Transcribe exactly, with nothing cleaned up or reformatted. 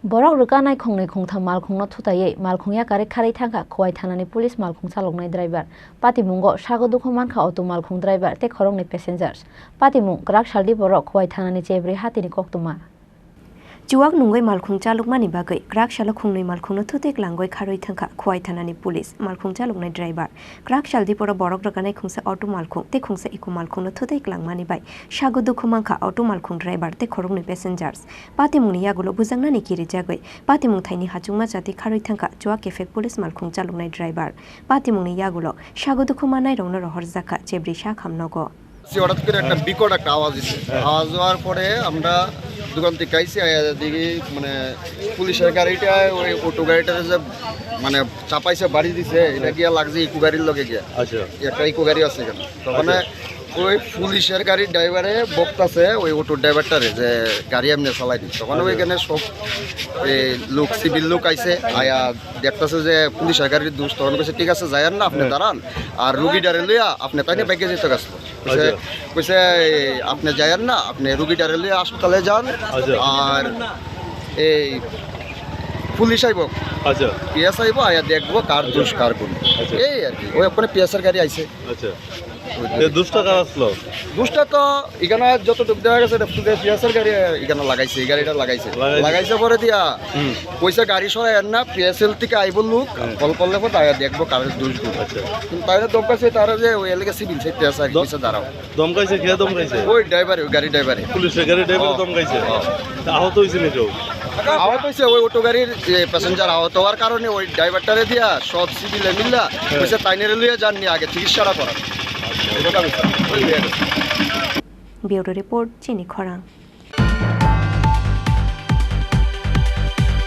Borok rwkanai khungnwi khungtham malkhungno thutaiwi malkhung yakarwi kharwi thangkha Khowai thanani police malkhung chaloknai driver. Patimungo sago dukhu mankha auto malkhung driver tei khoroknwi passengers. Patimung kwrak saldi borok Khowai thanani Chebri hatini koktwma. Chuwak nungwi malkhung chalokmani bagwi kwrak salo khungnwi malkhungno thutwi klangwi kharwi thangkha Khowai thanani police malkhung chaloknai driver. Kwrak saldi poro borok rwkanai khungsa auto malkhung tei khungsa eco malkhungno thutwi klangmani bai sago dukhu mankha auto malkhung driver tei khoroknwi passengers. Patimungni yagulo bujaknani kirijagwi patimung thaini hachukma chati kharwi thangkha Chuwak kephek police malkhung chaloknai driver. Patimungni yagulo sago dukhu manairokno rohorjakha Chebri sakham nogo. সে হঠাৎ করে একটা বিকট একটা আওয়াজ দিছে। হ্যাঁ। আওয়াজ হওয়ার পরে আমরা দোকান থেকে আইছি, আইয়া দেখি মানে পুলিশের গাড়িটা ওই অটো গাড়িটারে যে মানে চাপাইছে, বাড়ি দিছে, এটা গিয়া লাগছে ইকো গাড়ির লগে গিয়া। আচ্ছা। একটা ইকো গাড়ি আছে এখানে। তখন আচ্ছা। ওই পুলিশের গাড়ির ড্রাইভারে বকতাছে ওই অটো ড্রাইভারটারে যে গাড়ি এমনি চালাই দিস। তখন আচ্ছা। ওইখানে সব এই লোক, সিভিল লোক আইছে, আয়া দেখতাছে যে পুলিশের গাড়ির দোষ, তখন কইছে, "ঠিক আছে, যাইয়েন না, আপনি হ্যাঁ। দাঁড়ান, আর রুগীটারে লইয়া আপনি তাইনে বাইকে যেতে গেছিল।" কইছে, আচ্ছা। কইছে, "এই, আপনি যাইয়েন না, আপনি রুগীটারে লইয়া হাসপাতালে যান, আচ্ছা। আর এই পুলিশ আইব, আচ্ছা। পিএস আইব, আয়া দেখবো কার আচ্ছা। দোষ কার গুণ।" আচ্ছা। এই আর কি, ওই ওখানে পিএসের গাড়ি আইছে। আচ্ছা। এ দুষ্টা কার আসলো? দুষ্টা তো এখানে যতটুকু দেখা গেছে, এটা ফুটে পিয়াসের গাড়ি এখানে লাগাইছে, এই গাড়িটা লাগাইছে। লাগাইছে। লাগাইছে পরে দিয়া, হুম। কইছে গাড়ি সরাই আন না, পিএসএল থেকে আইব লোক, হুম। কল করলে পরে তাই দেখবো কার দুষ গুণ। আচ্ছা। কিন্তু তাই ধমকাইছে তারা যে ওই এলাকা সিভিল সাইড আছে, আর দম-, কইছে দাঁড়াও। ধমকাইছে, কে ধমকাইছে? ওই ড্রাইভারে, ওই গাড়ি ড্রাইভারে। পুলিশের গাড়ি ড্রাইভারে হ্যাঁ। ধমকাইছে? হ্যাঁ। তা আহত হইছে নি কেউ? আহত হইছে, ওই অটো গাড়ির যে প্যাসেঞ্জার আহত হওয়ার কারণে ওই ড্রাইভারটারে দিয়া সব সিভিলে মিল্লা হ্যাঁ। কইছে তাইনেরে লইয়া যাননি আগে চিকিৎসাটা করার। এই কথা কইছে। ওই লইয়া গেছে। Bureau report, Chini Khorang.